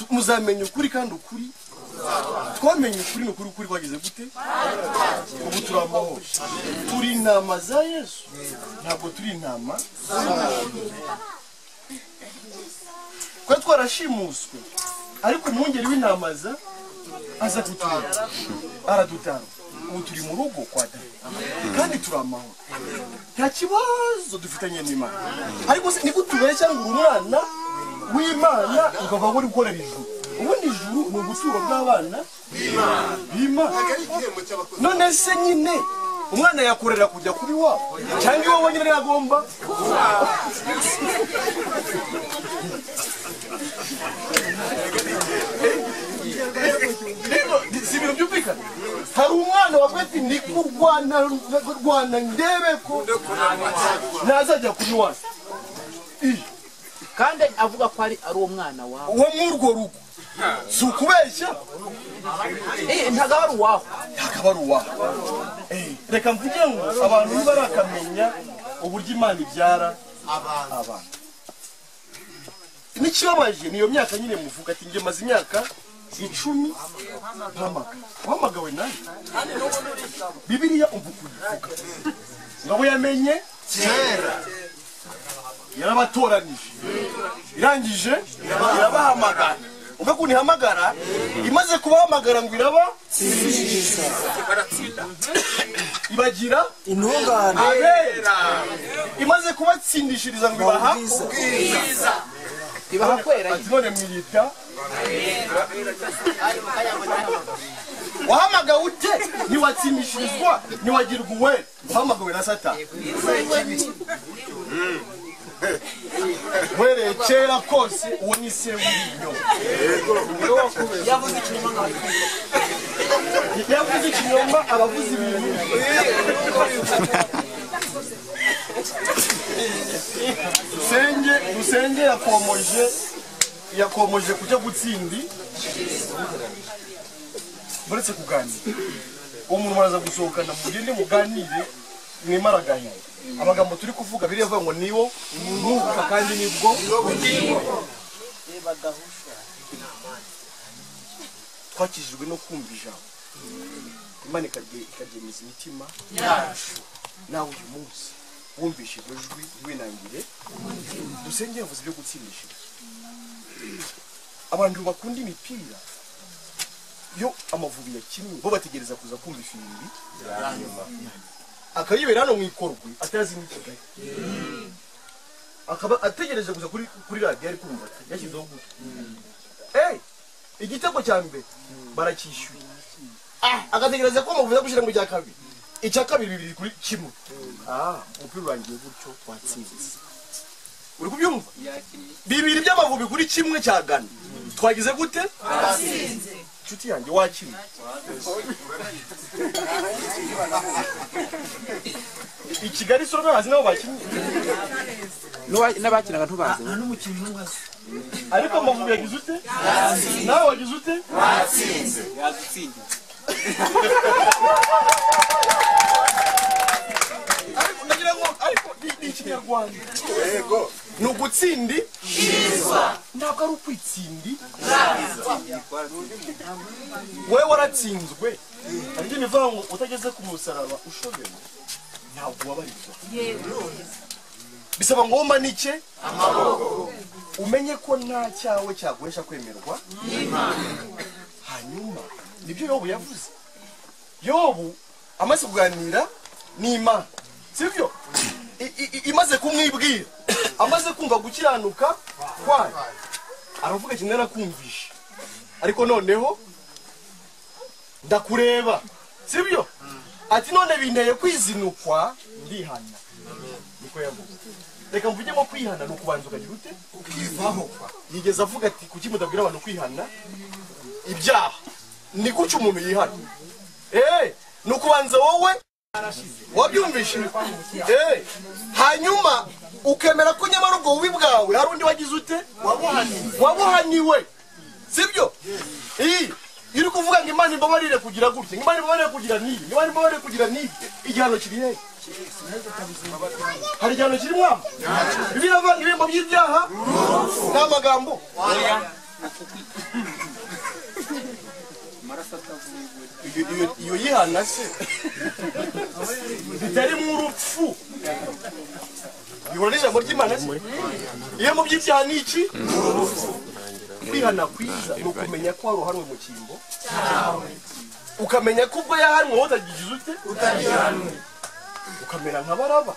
Muzamenya ukuri kandi ukuri twamenye ukuri n'ukuri ukuri kwagize gute? Ubu turi amahoro, turi intama za Yesu, ntabwo turi intama kwa twarashimuswe, ariko umwungeri w'intama za aza kutureba aradutara. Ubu turi mu rugo kwa Data kandi turi amahoro, nta kibazo dufitanye n'Imana. Ariko se nigute ubeshya ngo uri umwana w'Imana ukava uri gukorera ijuru? Ubundi ijuru ni ubuturo bw'abana b'Imana. None se nyine umwana yakorera kujya kuri wabo cyangwa iwe wenyine agomba? Si ibintu byumvikana. Hari umwana wavuga ati ndi kurwana ndebe ko ntazajya kuri wacu, kandi avuga ko ari umwana wawe uwo muri urwo rugo. Si ukubeshya, ntabwo ari uwaho, ntabwo ari uwaho. Reka mvuge ngo abantu ntibarakamenya uburyo Imana ibyara abantu. N'ikibabaje niyo myaka nyine muvuga ati njye maze imyaka 10 mpamagara. Wahamagawe nawe? Bibiliya umva ukuntu ivuga ngabo yamenye kera, yarabatoranije, irangije irabahamagara. Umva ukuntu ihamagara, imaze kubahamagara ngo iraba ibagira intungane, abera, imaze kubatsindishiriza ngo ibaha ubwiza, ibaha kwera. Ati none mwiyita wahamagawe ute? Ntiwatsindishirizwa, ntiwagirwa uwe, wahamagawe na Satani. Uhereye kera kose uwo ni se w'ibinyoma. Yavuze ikinyoma abavuze ibintu. Dusenge yakomoje kujya gutsindi. Buretse kuganira, uwo muntu muraza gusohokana mugende muganire mwimara agahinda. Amagambo turi kuvuga biriya avuga ngo niwo mwuka kandi nibwo bugingo. Twakijijwe no kumva ijambo, Imana ikaryemeza imitima yacu. Nawe uyu munsi wumvishe iryo jwi ntiwinangire. Dusenge yavuze ibyo gutsindishiriza. Abantu bakunda imipira yo Amavubi yakinnye bo bategereza kuza kumva ifirimbi akayibera hano mu ikorwe atazi ni Kigali, akaba ategereje kuza kuri radiyo ari kumva yashyizeho gutwi. Igitego cya mbere baracyishyuye, agategereza ko Amavubi gushyira mu cya kabiri, icya kabiri 2-1. Umupira urangiye gutyo twatsinze. Uri kubyumva? 2 by'Amavubi kuri 1 cya Ghana. Twagize gute? Twatsinze. Inshuti yanjye wakinnye i Kigali soro ntazi nabo bakinnye n'abakinaga ntubazi ariko Amavubi yagize ute? Nawe wagize ute? Watsinze. Yadutsindiye. Ariko ndagira ngo ariko ni ikinyarwanda. Yego. Ni ugutsindi ntabwo ari ukwitsindi. Wowe waratsinzwe. Hari indi mivugo ngo utageze ku musaraba ushobewe ntabwo wabarizwa. Bisaba ngo umanike amaboko, umenye ko nta cyawe cyaguhesha kwemerwa n'Imana. Hanyuma nibyo Yobu yavuze. Yobu amaze kuganira n'Imana, sibyo? Imaze kumwibwira, amaze kumva gukiranuka kwayo, aravuga ati narakumvishe, ariko noneho ndakureba, sibyo? Ati none binteye kwizinukwa ndihana. Niko yavuze. Reka mvugemo kwihana ni ukubanza ukagira ute? Ukivaho. Yigeze avuga ati kuki mudabwira abantu kwihana ibyaha? Ni gutyo umuntu yihana. Ni ukubanza wowe wabyumvishe, hanyuma ukemera ko nyamara ubwo bubi bwawe hari undi wagize ute? Wabuhaniwe, sibyo? Iyo uri kuvuga ngo Imana imbabarire kugira gutya, Imana imbabarire kugira n'ibi, Imana imbabarire kugira n'ibi, igihano kiri hehe? Hari igihano kiri mwabo? Bibiliya ivuga ngo ibihembo by'ibyaha ni amagambo. Iyo yihana se bitari mu rupfu bihura n'ijambo ry'Imana se? Iyo mu by'ibyaha ni iki? Kwihana kwiza ni ukumenya ko wari uhanwe mu cyimbo, ukamenya ko ubwo yahanwe wowe utagize ute, ukamera nka Baraba.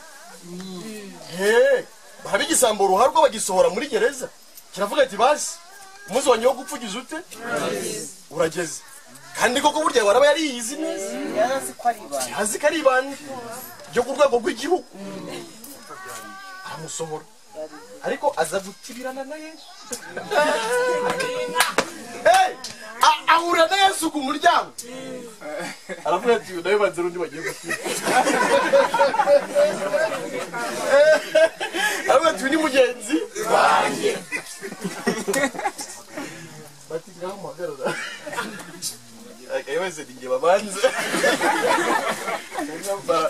Baraba igisambo ruharwa bagisohora muri gereza, kiravuga ati basi umunsi wanjye wo gupfa ugize ute, urageze. Kandi koko burya Baraba yari yizi neza, yazi ko ari ibandi ryo ku rwego rw'igihugu, aramusohora. Ariko aza gutibirana na Yesu. Ahura na Yesu ku muryango, aravuga ati nawe banze undi bagiye gutira. Aravuga ati ni mugenzi wanjye. Bati ngaho muhagarara. Wese ninjye babanze.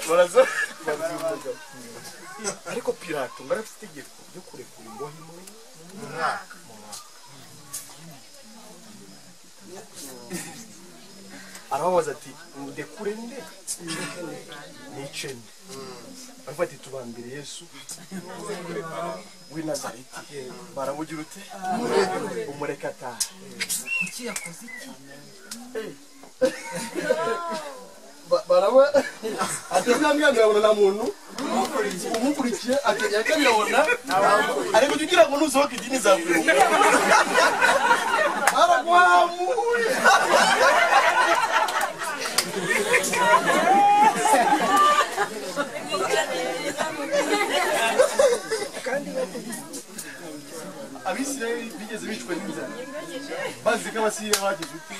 Baraza. Ariko Pilato ngo arafite itegeko ryo kurekura imbohe imwe mu mwaka. Arababaza ati ndekure nde nice nde? Baravuga ati tubambire Yesu w'i Nazareti. Baramugira ute? Umureka ataha. Kuki yakoze iki? Baraba atazambwira ngo nta muntu umukurikiye, atakabirabona ariko ugira ngo nusohoka idini zakwiruka. Araguhamuye. Abisirayeli bigeze bicwa n'inzara, bazi ko Abasiriya bagize ute,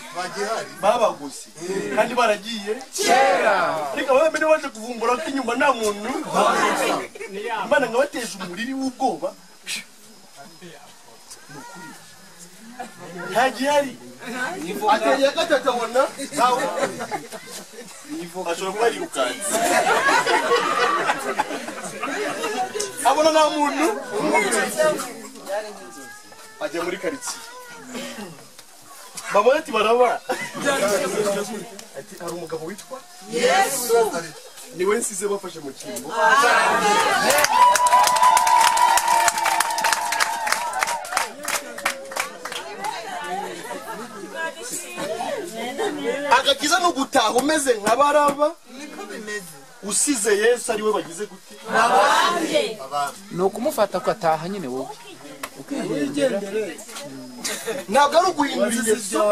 babagose kandi baragiye kera. Ariko abami nibo baje kuvumbura ko inyuma nta muntu, Imana ngo abateje umuriri w'ubwoba. Ni ukuri nta gihari. Ateye gatatu abona ntawe, ashobora kuba yirukanse, abona nta muntu, ajya muri karitsiye. Mama ati Baraba, ati hari umugabo witwa Yesu niwe nsize bafashe mu cyimbo. Agakiza no gutaha umeze nka Baraba, usize Yesu ari we bagize gute? Ni ukumufata ukataha nyine wowe. Ntabwo ari uguhindura ingeso,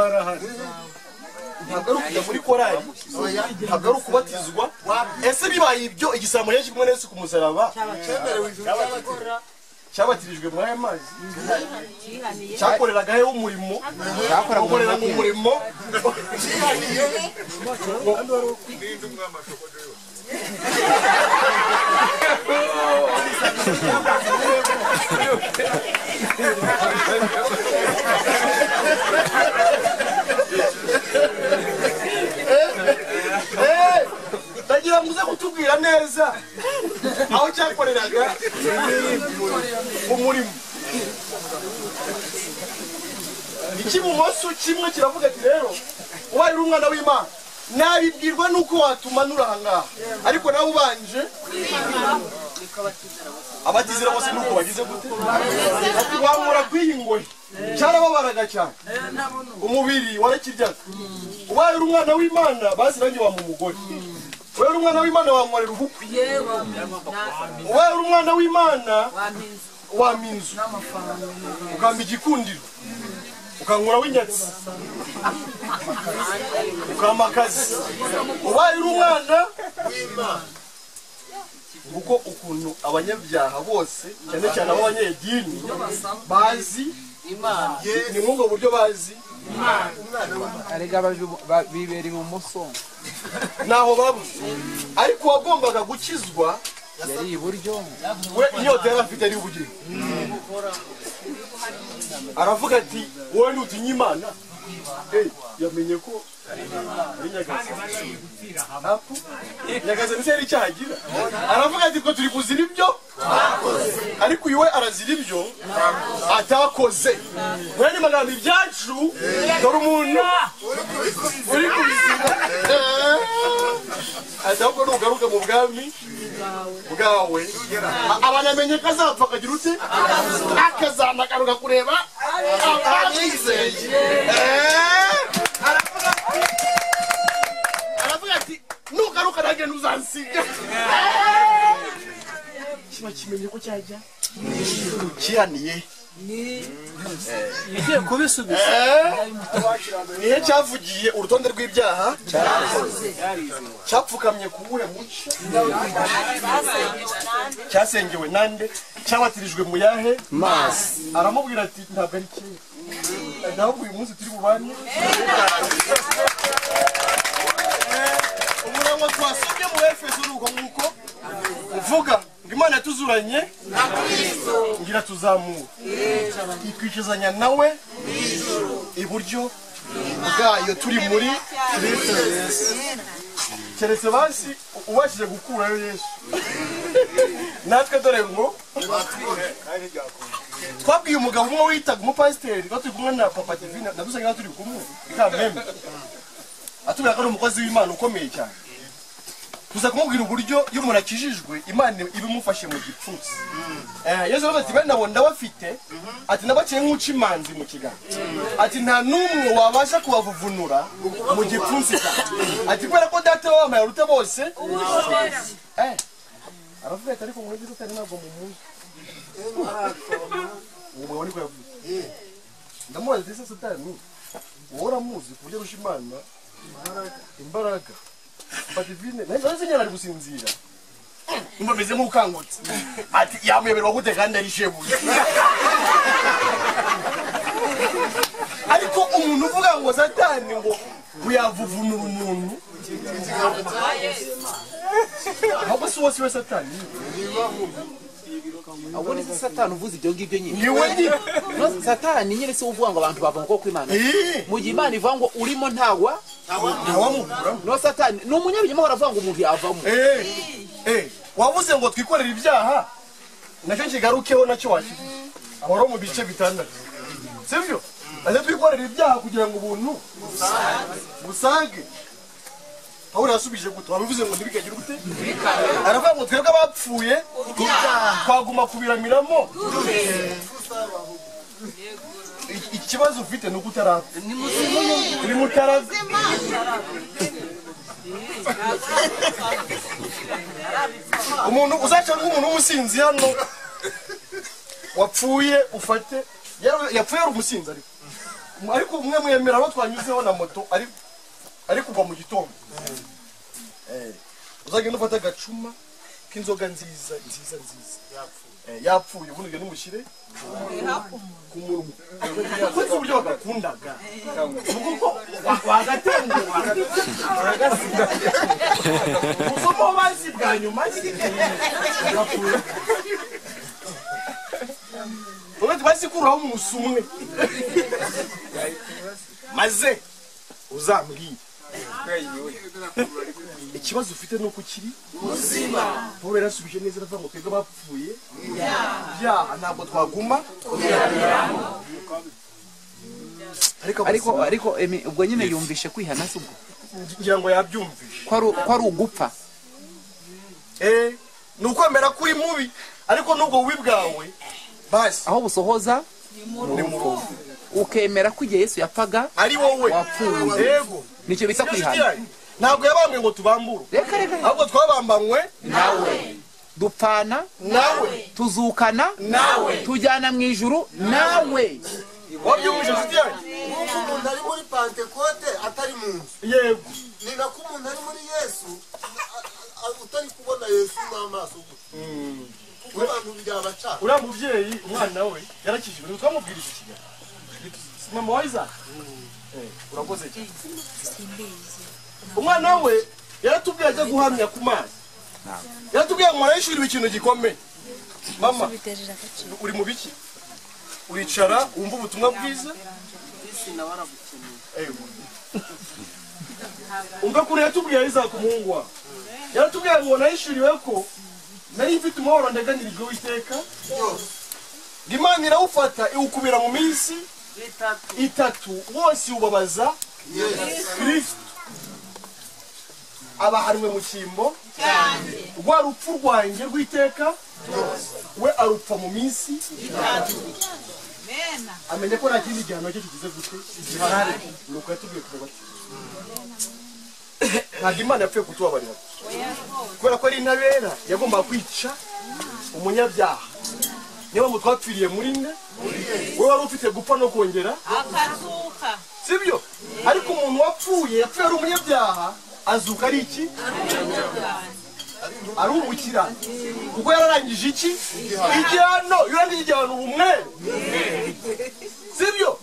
ntabwo ari ukujya muri korali, ntabwo ari ukubatizwa. Ese bibaye ibyo igisambo cyari kumwe na Yesu ku musaraba cyabatirijwe muri aya mazi, cyakoreraga he umurimo? Cyakoreraga umurimo. Ndagira ngo uze kutubwira neza aho cyakoreraga umurimo. Icy'ibumoso kimwe kiravuga ati rero ubaye uri umwana w'Imana nabibwirwa nuko watumanura aha ngaha, ariko nawe ubanje abatizera bose nuko bagize gute, wamura kw'iyi ngoyi. Cyarababaraga cyane, umubiri warakiryaga. Ubaye uri umwana w'Imana basi nanjye wampa umugore, ubaye uri umwana w'Imana wankorera ubukwe, ubaye uri umwana w'Imana wampa inzu, ukampa igikundiro, ukankura w'inyatsi, ukampa akazi. Ubaye uri umwana w'Imana. Nguko ukuntu abanyabyaha bose cyane cyane ab'abanyedini bazi Imana, ni nk'ubwo buryo bazi Imana. Arega bibera ibumoso naho babuze, ariko uwagombaga gukizwa yari iburyo, we inyota yari afite ari ubugingo. Aravuga ati wowe ntutinya Imana, Yamenye ko ari Nyagasani. Nyagasani se yari icyaha agira? Aravuga ati ko turi kuzira ibyo twakoze, ariko uyu we arazira ibyo atakoze. Mwene magambo ibyacu, dore umuntu uri kubizira. Ahubwo nugaruka mu bwami bwawe, abanamenye ko azapfa akagira ute, akazamagaruka kureba abamwizeye. Aravuga ati nugaruka nanjye ntuzansiga. Kiba kimenye ko cyajya cyihaniye, igiye kubisubiza. Nihe cyavugiye urutonde rw'ibyaha cyapfukamye ku wuhe muco, cyasengewe nande, cyabatirijwe mu yahe mazi? Aramubwira ati ntabwo ari kera, ahubwo uyu munsi turi bubane. Umurongo twasomye mu Efeso ni uko nguko uvuga ngo Imana yatuzuranye ngira tuzamura, itwicazanya nawe iburyo bwayo turi muri Kristo Yesu. Keretse basi ubashije gukurayo Yesu, natwe dore ngo twabwiye umugabo umwe witaga umupasiteri, turi kumwe na Papa Divine na dusangira turi kumwe ikameme, atubwira ko ari umukozi w'Imana ukomeye cyane. Tuza kumubwira uburyo iyo umuntu akijijwe Imana ibimufashe mu gipfunsi. Yesu aravuga ati bene abo ndabafite, ati nabaciye nk'uca imanzi mu kiganza, ati nta n'umwe wabasha kubavuvunura mu gipfunsi cyanjye, ati kubera ko data wabaye aruta bose. Aravuga ati ariko mwebwe Satani ntabwo mumuzi. Uwo mugabo niko yavuze. Ndamubaza ati ese Satani wowe uramuzi ku buryo arusha Imana imbaraga? Divine nahise nyara ari gusinzira, numva meze nk'ukangutse, ati yamuyoberwa gute kandi ari shebuja? Ariko umuntu uvuga ngo Satani ngo uyavuvunura umuntu, ahubwo si wose we Satani. Ahubwo ni Satani uvuze ibyo ngibyo nyine. Niwe nyine. No Satani nyine si uvuga ngo abantu bava mu kuboko kw'Imana. Mu gihe Imana ivuga ngo urimo ntawa ntawamukura. No Satani ni umunyabinyoma, aravuga ngo umuntu yavamo. Wavuze ngo twikorere ibyaha, nacyo kigarukeho nacyo wakivuze. Abaro mu bice bitandatu, sibyo? Aze twikorere ibyaha kugira ngo ubuntu busage. Pawulo yasubije gute? Wabivuze ngo ntibikagire gute? Aravuga ngo twebwe abapfuye twaguma kubiramiramo. Ikibazo ufite ni uko utarapfa, uri mutarazima. Umuntu uzaca nk'umuntu w'umusinzi hano wapfuye, ufate yapfuye ari umusinzi, ariko umwe mwemera abo twanyuzeho na moto ari kugwa mu gitondo. Uzagenda ufata agacuma k'inzoga nziza nziza nziza yapfuye, ubundi ugende umushyire ku munwa. Kuko uburyo bagakundaga kuko wagatenguha usomo bazi bwa nyuma ubundi basikuraho umunsi umwe, maze uzambwire ikibazo ufite nuko ukiri muzima. Paul yarasubije neza aravuga ngo twebwe abapfuye byaha ntabwo twaguma. Ariko ubwo nyine yumvishe kwihana se ubwo ngira ngo yabyumvishe ko ari ugupfa. Ni ukwemera ko uri mubi, ariko nubwo bubi bwawe basi aho busohoza ni mu rupfu, ukemera ko igihe Yesu yapfaga ari wowe wapfuye. Yego, nicyo bita kwihana. Ntabwo yabambwe ngo tubambure, ahubwo twabambanywe nawe, dupfana nawe, tuzukana nawe, tujyana mu ijuru nawe. Wabyumvise nshuti yanjye? Nk'uko umuntu ari muri Pantekote atari mu nzu, yego, ni nako umuntu ari muri Yesu utari kubona Yesu n'amaso gusa, kuko abantu byabacana. Uriya mubyeyi umwana we yarakijijwe, twamubwirije ikiganiro mama wa Isaac. Urakoze cyane. Umwana we yaratubwiye ajya guhamya ku mazi, yaratubwiye ngo arayishurira ikintu gikomeye. Mama uri mu biki? Uricara wumva ubutumwa bwiza, Umva kure yatubwiye Isaac umuhungu wawe. Yaratubwiye ngo nahishuriwe ko nari mfite umubabaro ndeganirijwe Uwiteka. Imana irawufata iwukubira mu minsi itatu wose ubabaza Kristo. Abahanwe mu cyimbo rwa rupfu rwanjye rw'iteka we arupfa mu minsi itatu. Amenya ko nta kindi gihano cye kigize gute gihari. Nuko yatubwiye kubabatizwa. Ntabwo Imana yapfuye kutubabarira kubera ko ari intabera yagombaga kwica umunyabyaha. Niba mutwapfiriye muri nde we wari ufite gupfa no kongera akazuka, sibyo? Ariko umuntu wapfuye yapfuye ari umunyabyaha azuka ari iki? Ari umukira, kuko yararangije iki? Igihano. Yarangije igihano ubumwe, sibyo?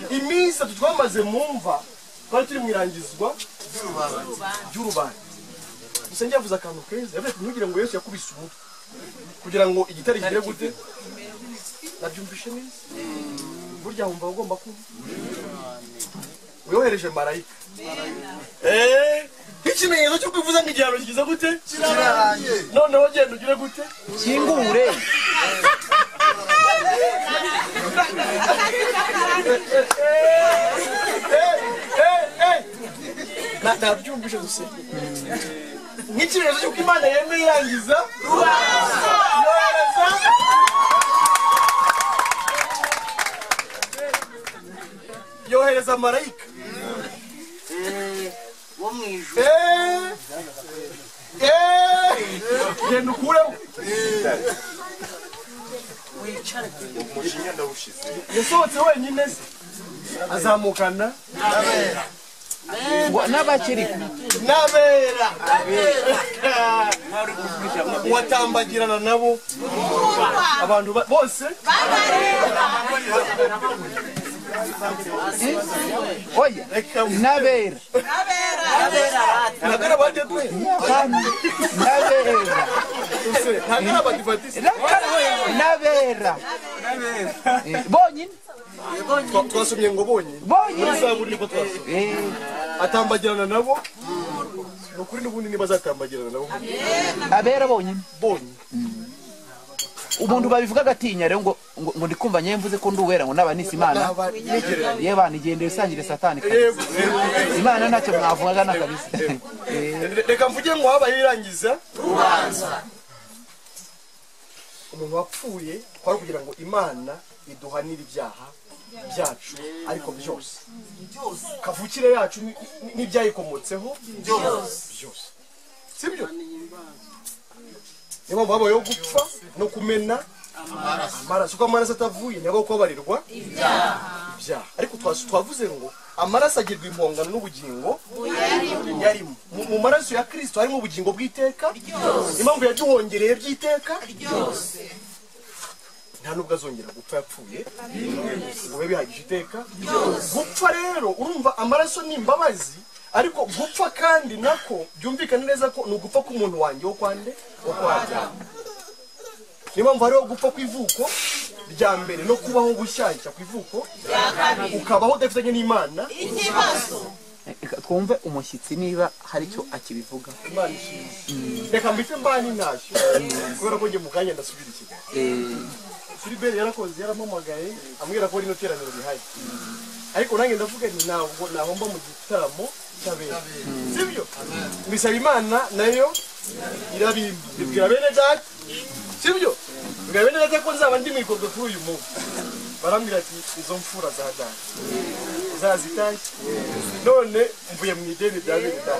Iminsi itatu twamaze mu mva twari turi mu irangizwa ry'urubanza. Gusa njye yavuze akantu keza, yavuze ntugire ngo Yesu yakubise umutwe kugira ngo igitare kigire gute. Nabyumvishe neza, burya wumva ugomba kuba uyohereje marayika nk'ikimenyetso cyo kwivuza ngo igihano kigize gute kirarangiye. Noneho genda ugire gute kingure. Nabyumvishe gusa nk'ikimenyetso cy'uko Imana yemeye irangiza rubanza. Yohereza marayika wo mu ijuru. Genda ukureho wicare. Umujinya ndawushize. Yasohotse wenyine se azamukana n'abakiri n'abera watambagirana nabo abantu bose. Oya n'abera n'abera bonyine. Twasomye ngo bonyine muri Zaburi niko twasomye. Atambagirana nabo ni ukuri, n'ubundi niba azatambagirana nabo abera bonyine bonyine. Umuntu babivuga agatinya rero ngo ngo ndikumva nyewe mvuze ko nduwera ngo naba nisi Imana ye banigendeye usangire satani kabisa. Imana ntacyo mwavugaga na kabisa. Reka mvuge ngo habaye irangiza rubanza. Umuntu wapfuye kwari kugira ngo Imana iduhanire ibyaha byacu, ariko byose kavukire yacu n'ibyayikomotseho byose, sibyo? Niyo mpamvu habayeho gupfa no kumena amaraso, kuko amaraso atavuye ntabwo kubabarirwa ibyaha. Ariko twavuze ngo amaraso agirwa impongano n'ubugingo yarimo. Mu maraso ya Kristo harimo ubugingo bw'iteka. Impamvu yaduhongereye by'iteka nta nubwo azongera gupfa yapfuye ngo bibe bihagije iteka. Gupfa rero urumva amaraso ni imbabazi, ariko gupfa kandi nako byumvikane neza ko ni ugupfa k'umuntu wanjye wo kwande wo kwande. Niyo mpamvu hariho gupfa kw'ivuko rya mbere no kubaho gushyashya kw'ivuko ukabaho udafitanye n'Imana ikibazo. Twumve umushyitsi niba hari icyo akibivuga. Imana ishimwe. Reka mbite mbani ntashyo kubera ko njye mu kanya ndasubira i Kigali. Filibert yarakoze yarampamagaye ambwira ko rino teraniro rihari, ariko nanjye ndavuga nti ntabwo nahomba mu gitaramo cy'abera, sibyo? Mbisaba Imana nayo irabimba ibwira bene data, sibyo? Mbwira bene data ko nzaba ndi mu ikorwa kuri uyu munsi. Barambwira ati izo mfura za data uzazitashye, none mvuye mu ideni rya bene data.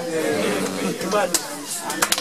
Imana ishimwe.